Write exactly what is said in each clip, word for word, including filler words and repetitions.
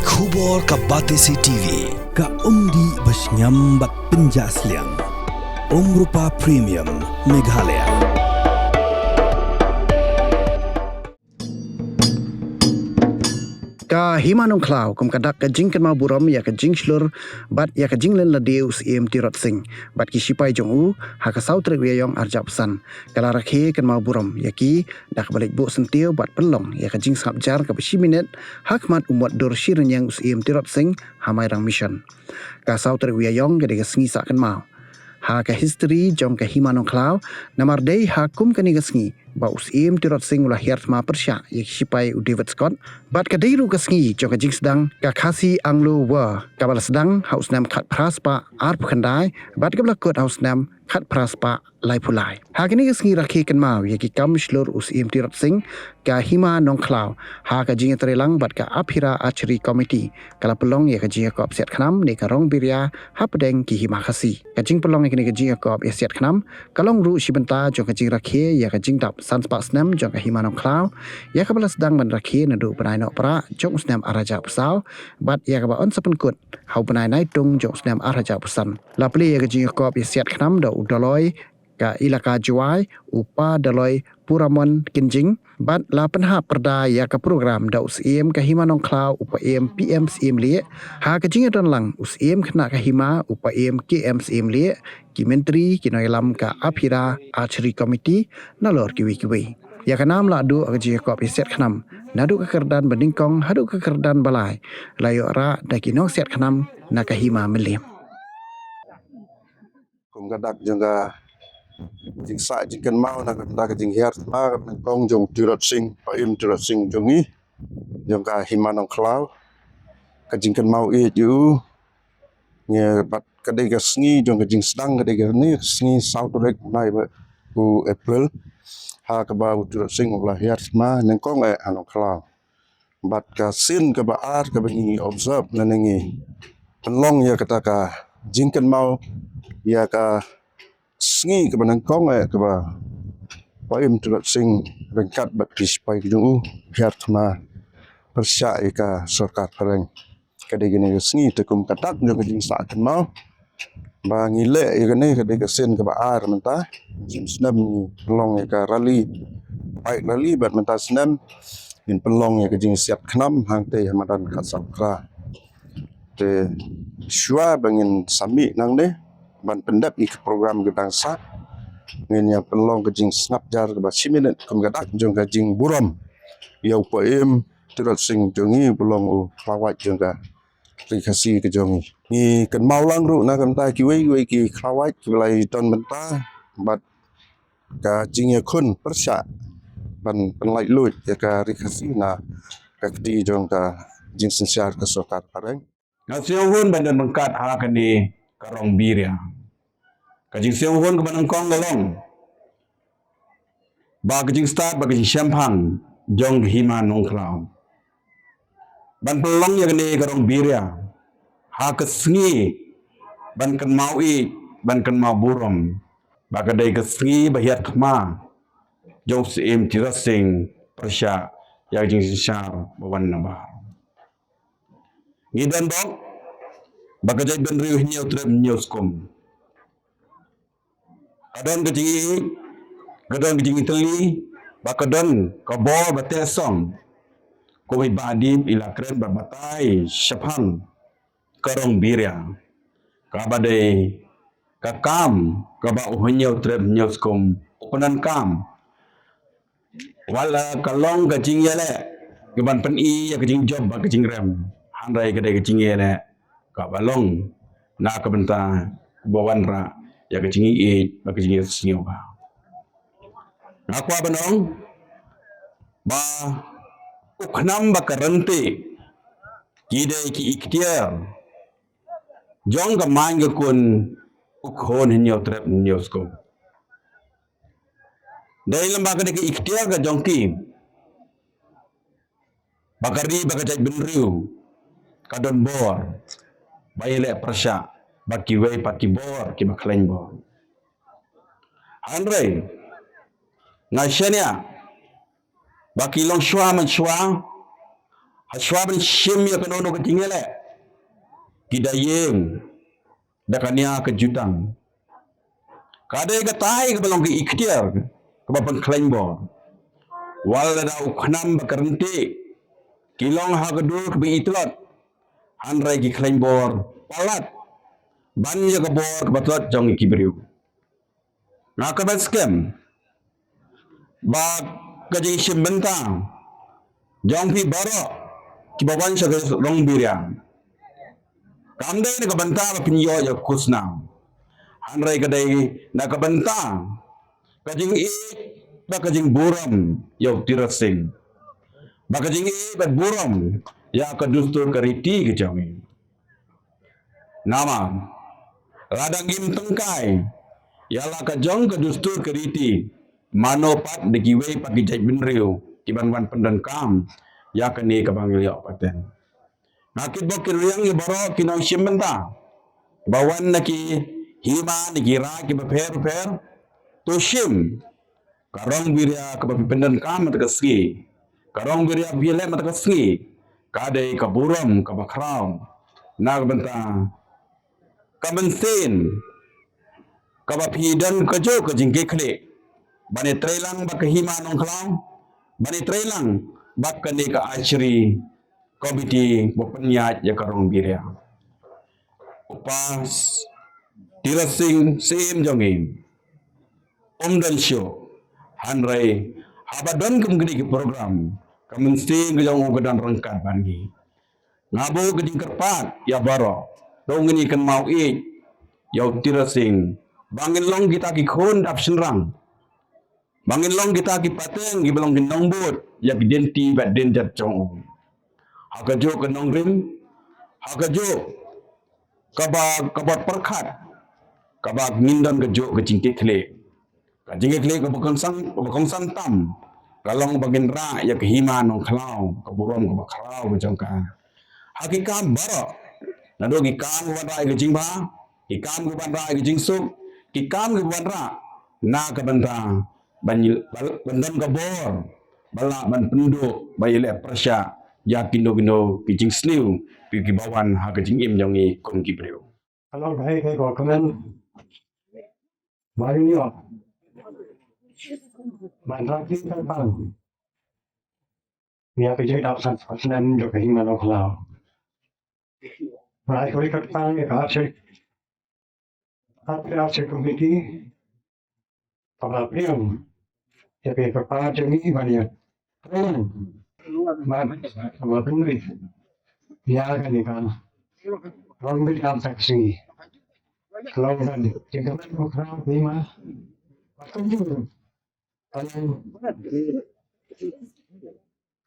Khubor ka Batesi T V, ka umdih ba shngiam bad pynjah sliang. Umrupa Premium, Meghalaya. Ka Hima Nongkhlaw kum ka dak ka jingkynmaw burom ïa ka jingshlur bad ïa ka jingleh lade u Syiem Tirot Sing bad ki shipai jong u ha ka saw tarik u Ïaïong arhajar arphew san. Ka la rakhe kynmaw burom ïa ki da kaba leit buh syntiew bad pynlong ïa ka jingsngap jar kaba shi minit ha khmat u motdur shi rynïeng u Syiem Tirot Sing ha Mairang Mission. Ka saw tarik u Ïaïong ka dei ka sngi sah kynmaw ha ka history jong ka Hima Nongkhlaw, namar dei ha kum kane ka sngi ba u Syiem Tirot Sing u la hiar thma pyrshah ïa ki shipai u David Scott. Bad ka dei ruh ka sngi jong ka jingsdang ka Khasi Anglo War kaba la sdang ha u snem khatphra spah arphew khyndai bad kaba la kut ha u snem khatphra spah laiphew lai. Ha kane ka sngi rakhe kynmaw ïa ki kam shlur u Syiem Tirot Sing, ka Hima Nongkhlaw ha ka jingïatreilang bad ka Aphira Archery Committee ka la pynlong ïa ka jingïakop siat khnam ne ka rong biria hapdeng ki Hima Khasi. Ka jingpynlong ïa kane ka jingïakop ïa siat khnam ka long ruh shi bynta jong ka jingrakhe ïa ka jingdap san spah snem jong ka Hima Nongkhlaw, ïa kaba la sdang ban rakhe naduh u bnai Nohprah jong u snem arhajar arphew saw bad ïa kaba yn sa pynkut ha u bnai Naitung jong u snem arhajar arphew san. La plie ïa ka jingïakop ïa siat khnam da u Daloi ka Elaka Jowai, u Pa Daloi Puramon Kynjing, bad la pynhap pyrda ïa ka program da u Syiem ka Hima Nongkhlaw u Paiem P M Syiem Lieh, ha ka jingïadon lang u Syiem khynnah ka Hima u Paiem K M Syiem Lieh, ki myntri, ki nongïalam ka Aphira Archery Committee, nalor kiwei kiwei. Ïa ka nam la duh ha ka jingïakop ïa siat khnam naduh ka kyrdan ba nyngkong haduh ka kyrdan ba lai la ïoh rah da ki nongsiat khnam na ka Hima Mylliem. Kum ka dak jong ka jingsah jingkynmaw na ka bynta ka jinghiar thma ka nyngkong jong Tirot Sing, Paiem Tirot Sing jong ngi, jong ka Hima Nongkhlaw. Ka jingkynmaw ïa u ngi bad ka dei ka sngi jong ka jingsdang, ka dei kane ka sngi saw tarik bnai ba u April ha kaba u Tirot Sing u la hiar thma nyngkong eh ha Nongkhlaw. Bad ka sien kaba ar kaba ngi observe lane ngi pynlong ïa kata ka jingkynmaw ïa ka sngi kaba nyngkong eh kaba Paiem Tirot Sing ryngkat bad ki shipai ki jong u hiar thma pyrshah ïa ka sorkar phareng. Ka dei kane ka sngi te kum ka dak jong ka jingsah kynmaw ba ngi leh ïa kane, ka dei ka sien kaba ar mynta. Snem snem ngi pynlong ïa ka rally, bike rally, bad mynta snem ngin pynlong ïa ka jingsiat khnam hangtei ha madan Khatsakra. Te shuwa ba ngin sa mih nangne ban pyndep ïa ki program ki dang sah, ngin ïa pynlong ka jingsngap jar kaba shi minit kum ka dak jong ka jingburom ïa u Paiem Tirot Sing jong ngi, ba long u khlawait jong ka Ri Khasi ka jong ngi. Ngi kynmaw lang ruh na ka bynta kiwei kiwei ki khlawait kiba la ïadon bynta bad ka jingïakhun pyrshah ban pynlait luid ïa ka Ri Khasi na ka kti jong ka jingsynshar ka sorkar phareng. Nga sngew hun ban don ryngkat ha kane ka rong biria. Ka jingsngew hun kaba nyngkong ka long ba ka jingstad bad ka jingshemphang jong ka Hima Nongkhlaw ban pynlong ïa kane ka rong biria ha ka sngi ban kynmaw ïa, ban kynmaw burom ba ka dei ka sngi ba hiar thma jong u Syiem Tirot Sing pyrshah ïa ka jingsynshar ba wan na bar. Ngi don bok ba ka jaitbynriew hynñiew trep hynñiew skum. Ka don ka jingïeit, ka don ka jingïatylli, ba ka don ka bor ba teh song. Kum i Bah Dip i la kren bad batai shaphang ka rong biria, kaba dei ka kam kaba u hynñiew trep hynñiew skum u pyndonkam. Wat la ka long ka jingïaleh kaban pyni ïa ka jingjop bad ka jingrem, hynrei ka dei ka jingïaleh kaba long na ka bynta ba wanrah ïa ka jingïeit bad ka jingïasngewbha. Nga kwah ban ong ba u khnam bad ka ryntih ki dei ki ikhtiar jong ka main ka khun u khun hynñiew trep hynñiew skum. Dei lem ba ka dei ka ikhtiar ka jong ki ba ka ri bad ka jaitbynriew ka don bor ba ïaleh pyrshah bad kiwei pat ki bor kiba khlaiñ bor. Hynrei nga shaniah ba ki longshuwa manshuwa Hashwa ban shim ïa kano kano ka jingïaleh, ki da ïeng da ka nia ka jutang. Ka dei katai kaba long ka ikhtiar kaba pynkhlaiñ bor. Wat lada u khnam bad ka ryntih ki long ha ka dur kaba itlot, hynrei ki khlaiñ bor palat ban ïa ka bor kaba tlot jong ki briew. Nga kyrmen skhem ba ka jingshim bynta jong phi baroh kiba wan sha ka Rong Biria kam dei na ka bynta ba phin ïoh ïa ka khusnam, hynrei ka dei na ka bynta ka jingïeit bad ka jingburom ïa u Tirot Sing, bad ka jingïeit bad burom ïa ka dustur ka riti ka jong ngi. Namar lada ngim tyngkai ïa la ka jong ka dustur ka riti, mano pat da kiwei pat ki jaitbynriew kiban wan pyndonkam ïa kane kaba ngi la ïoh paten. Nga kitbok kitrwiang ïa baroh ki nongshim bynta ba wan na ki hima na ki raid kiba pher pher, to shim ka Rong Biria kaba phi pyndonkam mynta ka sngi, ka Rong Biria ba phi ïaleh mynta ka sngi, ka dei ka burom kaba khraw na ka bynta ka mynsiem kaba phi don kajuh ka jingkitkhlieh ban ïatreilang bad ka hima Nongkhlaw, ban ïatreilang bad kane ka archery committee ba pynïaid ïa ka Rong Biria. U Pa Tirot Sing Syiem jong ngi um don shuh, hynrei haba don kum kine ki program, ka mynsiem ka jong u ka don ryngkat bad ngi. Nga buh ka jingkyrpad ïa baroh, to ngin ïa kynmaw ïeit ïa u Tirot Sing, ba ngin long kita ki khun dap shynrang, ba ngin long kita ki pateng kiba long ki nongbud ïa ki dien ti bad dien jait jong u. Ha kajuh ka nongrim, ha kajuh kaba, kaba pyrkhat, kaba ngin don kajuh ka jingkitkhlieh. Ka jingkitkhlieh kaba kongsan, kaba kongsan tam ka long ba ngin rah ïa ka hima Nongkhlaw, ka burom kaba khraw ka jong ka. Ha ki kam baroh, naduh ki kam kiban rah ïa ka jingbha, ki kam kiban rah ïa ka jingsuk, ki kam kiban rah na ka bynta ban, ban don ka bor ba lah ban pynduh, ban ïaleh pyrshah ïa kino kino ki jingsniew kiba wan ha ka jingim jong ngi kum ki briew. Ka long kaei kaei kaba kmen ba ngin ïoh ban rakhe kyrpang ïa ka jingdap san spah snem jong ka hima Nongkhlaw. Ba ai kyrpang ïa ka archery, archery committee, kaba pyrshang ïa ka kyrpang jong ngi ban ïa training, ban, kaba pynri ïa kane ka Rong Biria taxi. Ka long kane jingkyrmen kaba khraw, hima, ba kumjuh ka long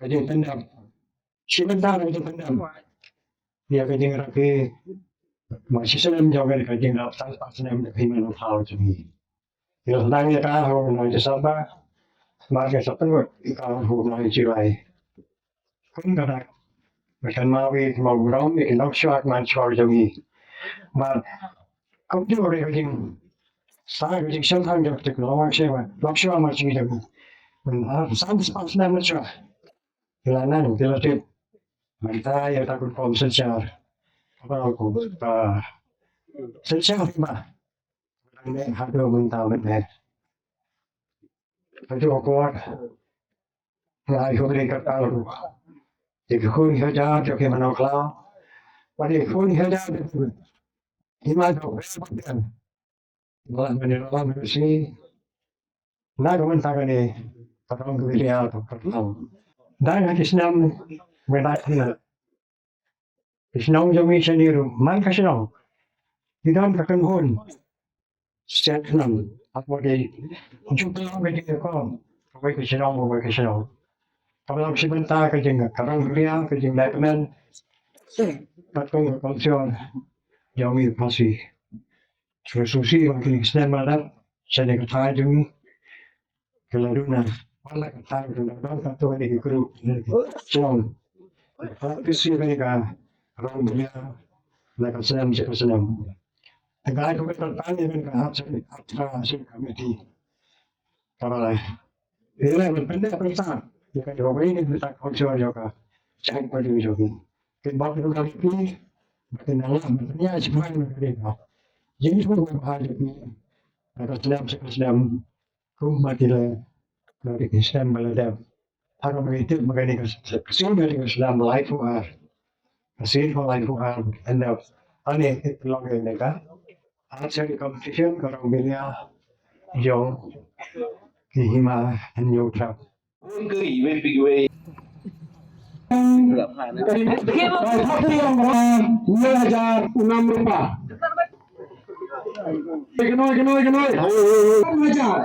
ka jingpyndap, shi bynta ka jingpyndap ïa ka jingrakhe, ma shisnem jong ka jingdap san spah snem ka hima Nongkhlaw jong ngi. Ïa, sdang ïa ka ha u bnai December, bad ka sa pynwit ïa ka ha u bnai July. Kum ka dak, ba kan mawi ma u burom ïa ki longshuwa man shuwa jong ngi. Bad kumjuh ruh ka jing, sa ka jingsngewthuh jong ka, longshuwa, longshuwa man shuwa jong ngi. Bad san spah snem shuwa, ki la nang, ki la tip. Mynta ïa ka kum synshar, kaba kum ka synshar hima. Nang ne haduh mynta mynne, haduh akor, nga ai khublei kyrpang ruh ïa ki khun ki hajar jong ki hima Nongkhlaw, bad ïa ki khun ki hajar jong ki hima jong ki, ba la mane la mane shi na ka bynta kane ka Rong Biria ka Nongkhlaw. Dang ha ki snem mynta, ki shnong jong ngi shane ruh, man ka shnong ki don ka kynhun stet khnang, hapoh ki jingpynlong ka jingïakhun kawei ka shnong kawei ka shnong. Kaba long shi bynta ka jing, ka Rong Biria, ka jinglehkmen katkum ka culture jong ngi Khasi. Sngewsih ba kine ki snem ba la dep, shane ka thaiñ jong ngi ka la duna, wat la ka thaiñ ka la don katto katne ki group, ki shnong, ka practice ïa kane ka Rong Biria na ka snem sha ka snem. Te nga ai khublei kyrpang ïa kane ka archery, archery committee, kaba la ïaleh ban pyndep pyrshah ïa ka, ïa kawei na ka bynta culture jong ka Jai ba dei jong ki. Ki ba ki dei ki ba ki nang lam ba ki ïa jingmai ba ki dei ka. Jingmai ba ha jong ki. Ka slem sa ka slem. Kum ba ki la ba ki slem ba la dep. Harum ki tip ba ki dei ka. Ka sien ba dei ka slem lai fu ar. Ka sien ba lai fu ar. End up. Ani long ki dei ka. Archery competition ka rong bilia jong ki Hima Hynñiewtrep. Kano, kano, kano. Enam hajar.